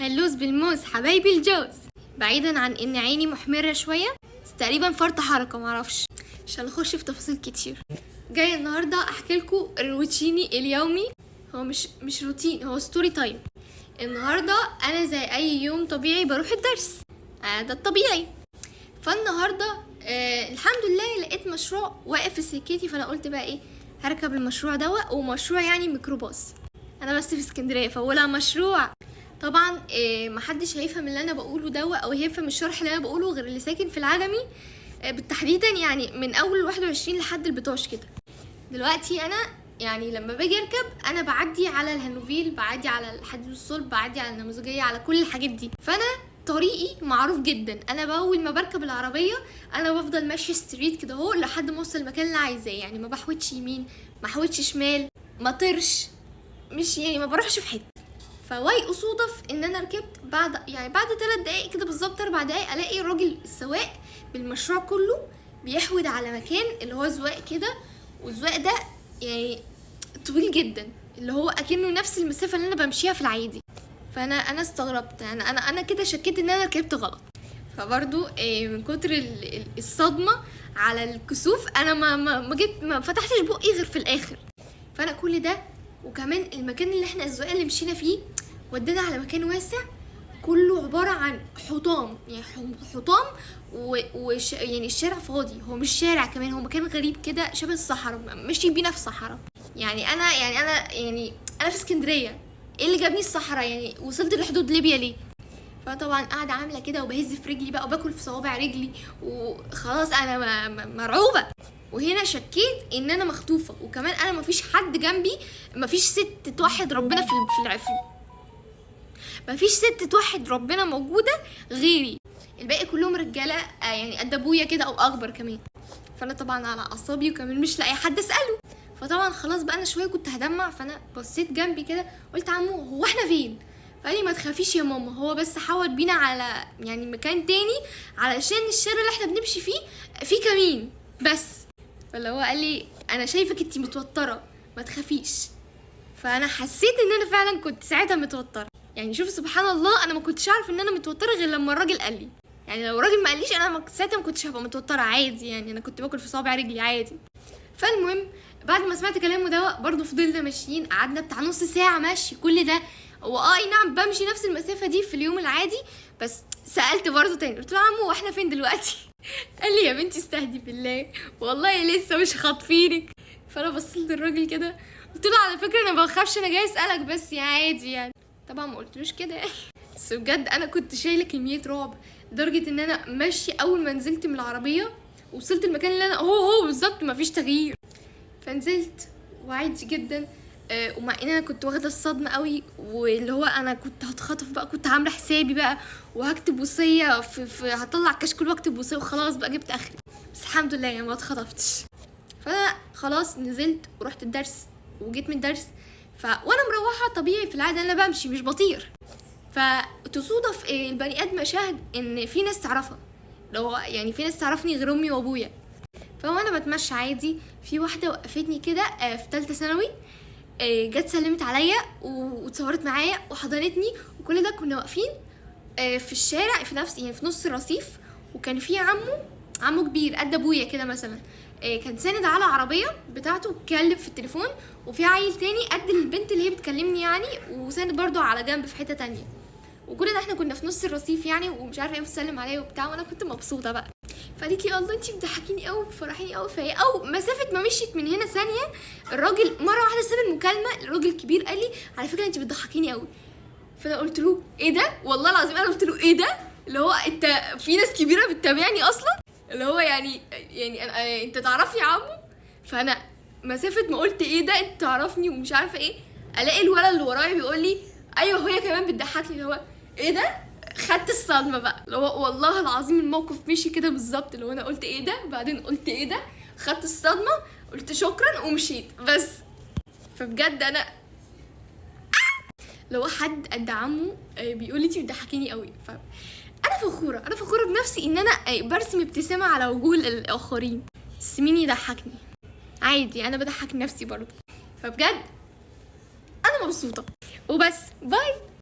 هلوز بالموز حبايبي الجوز. بعيدا عن ان عيني محمرة شوية، بس تقريبا فرط حركة معرفش، عشان اخش في تفاصيل كتير. جاي النهارده احكي لكم روتيني اليومي. هو مش روتين، هو story time. النهارده انا زي اي يوم طبيعي بروح الدرس، ده الطبيعي. فالنهارده الحمد لله لقيت مشروع واقف في سكتي، فانا قلت بقى ايه، هركب المشروع دوا، ومشروع يعني ميكروباص. انا بس في اسكندرية فولا مشروع. طبعا محدش هيفهم اللي انا بقوله دوا او هيفهم الشرح اللي انا بقوله غير اللي ساكن في العجمي، بالتحديدا يعني من اول 21 لحد البطاش كده. دلوقتي انا يعني لما باجي اركب انا بعدي على الهانوفيل، بعدي على الحديد والصلب، بعدي على النموذجيه، على كل الحاجات دي. فانا طريقي معروف جدا. انا باول ما بركب العربية انا بفضل ماشية straight كده اهو لحد ما اوصل المكان اللي عايزاه، يعني ما بحوتش يمين، ما بحوتش شمال، ما طرش، مش يعني ما بروحش في حتة. فواي اصادف ان انا ركبت بعد 3 دقايق كده بالظبط، 4 دقايق، الاقي الراجل السواق بالمشروع كله بيحود على مكان اللي هو زواق كده، والزواق ده يعني طويل جدا، اللي هو اكنه نفس المسافة اللي انا بمشيها في العادي. فانا استغربت، يعني انا كده شكيت ان انا ركبت غلط. فبرضو من كتر الصدمة على الكسوف انا ما جيت ما فتحتش بقي غير في الاخر. فانا كل ده، وكمان المكان اللي احنا الزواق اللي مشينا فيه ودينا على مكان واسع كله عبارة عن حطام، يعني حطام يعني الشارع فاضي، هو مش شارع كمان، هو مكان غريب كده شبه الصحراء، ماشي بينا في صحراء. يعني انا يعني انا يعني انا في اسكندرية، ايه اللي جابني الصحراء؟ يعني وصلت لحدود ليبيا ليه؟ فطبعا قاعدة عامله كده وبهز في رجلي بقى وباكل في صوابع رجلي، وخلاص انا مرعوبه. وهنا شكيت ان انا مخطوفه، وكمان انا مفيش حد جنبي، مفيش ست توحد ربنا في العفو، مفيش ست توحد ربنا موجودة غيري، الباقي كلهم رجاله، يعني قد ابويا كده او اكبر كمان. فانا طبعا على اعصابي، وكمان مش لاقي حد اساله. فطبعا خلاص بقى انا شوية كنت هدمع. فانا بصيت جنبي كده قلت عمو هو احنا فين؟ فقال لي ما تخافيش يا ماما، هو بس حود بينا على يعني مكان تاني علشان الشارع اللي احنا بنمشي فيه فيه كمين بس. فاللي هو قال لي انا شايفك انتي متوترة، ما تخافيش. فانا حسيت ان انا فعلا كنت ساعتها متوترة. يعني شوف سبحان الله، انا ما كنتش عارفه ان انا متوترة غير لما الراجل قال لي. يعني لو الراجل ما قاليش انا ساعتها ما كنتش هبقى متوترة عادي، يعني انا كنت باكل في صوابع رجلي عادي. فالمهم بعد ما سمعت كلامه ده برضه فضلنا ماشيين، قعدنا بتاع نص ساعة ماشي كل ده. هو اي نعم بمشي نفس المسافة دي في اليوم العادي، بس سالت برضه تاني قلت له عمو واحنا فين دلوقتي؟ قال لي يا بنتي استهدي بالله، والله لسه مش خاطفينك. فانا بصيت للراجل كده قلت له على فكرة انا ما بخافش، انا جاي اسالك بس يا عادي يعني. طبعا ما قلتلوش كده يعني، بس بجد انا كنت شايله كمية رعب لدرجة ان انا ماشية اول ما نزلت من العربية وصلت المكان اللي انا هو بالظبط ما فيش تغيير. فنزلت وعادي جدا، ومع ان انا كنت واخده الصدمة قوي، واللي هو انا كنت هتخطف بقى، كنت عامله حسابي بقى وهكتب وصية في هطلع كشكول واكتب وصية وخلاص بقى جبت اخري، بس الحمد لله يعني ما اتخطفتش. فانا خلاص نزلت ورحت الدرس وجيت من الدرس، وانا مروحة طبيعي في العادة انا بمشي مش بطير. فتصادف البني ادم شاهد ان في ناس تعرفها، لو يعني في ناس تعرفني غير امي وابويا. فوانا بتمشى عادي في واحدة وقفتني كده، في ثالثة ثانوي، جت سلمت عليا واتصورت معايا وحضنتني، وكل ده كنا واقفين، في الشارع في نفس يعني في نص الرصيف، وكان في عمو كبير قد ابويا كده مثلا، كان ساند على عربية بتاعته واتكلم في التليفون، وفي عيل تاني قد البنت اللي هي بتكلمني يعني، وساند برضو على جنب في حتة تانية، وكل ده احنا كنا في نص الرصيف يعني، ومش عارفه ايه، بتسلم عليا وبتاع، وانا كنت مبسوطة بقى. فقالت لي الله انتي بتضحكيني قوي وبتفرحيني قوي. فهي او مسافة ما مشيت من هنا ثانية، الراجل مرة واحدة ساب المكالمة، الراجل الكبير قال لي على فكرة انتي بتضحكيني قوي. فانا قلت له ايه ده، والله العظيم انا قلت له ايه ده، اللي هو انت في ناس كبيرة بتتابعني اصلا، اللي هو يعني أنا، انت تعرفني يا عمو؟ فانا مسافة ما قلت ايه ده انت تعرفني ومش عارفه ايه، الاقي الولد اللي ورايا بيقول لي ايوه هي كمان بتضحكني، اللي هو ايه ده. خدت الصدمة بقى، اللي هو والله العظيم الموقف مشي كده بالظبط، اللي هو انا قلت ايه ده، بعدين قلت ايه ده، خدت الصدمة، قلت شكرا ومشيت بس. فبجد انا لو حد قد عمه، بيقول لي انتي بتضحكيني قوي، ف انا فخورة، انا فخورة بنفسي ان انا، برسم ابتسامة على وجوه الاخرين. بس مين يضحكني؟ عادي انا بضحك نفسي برضه. فبجد انا مبسوطة وبس. باي.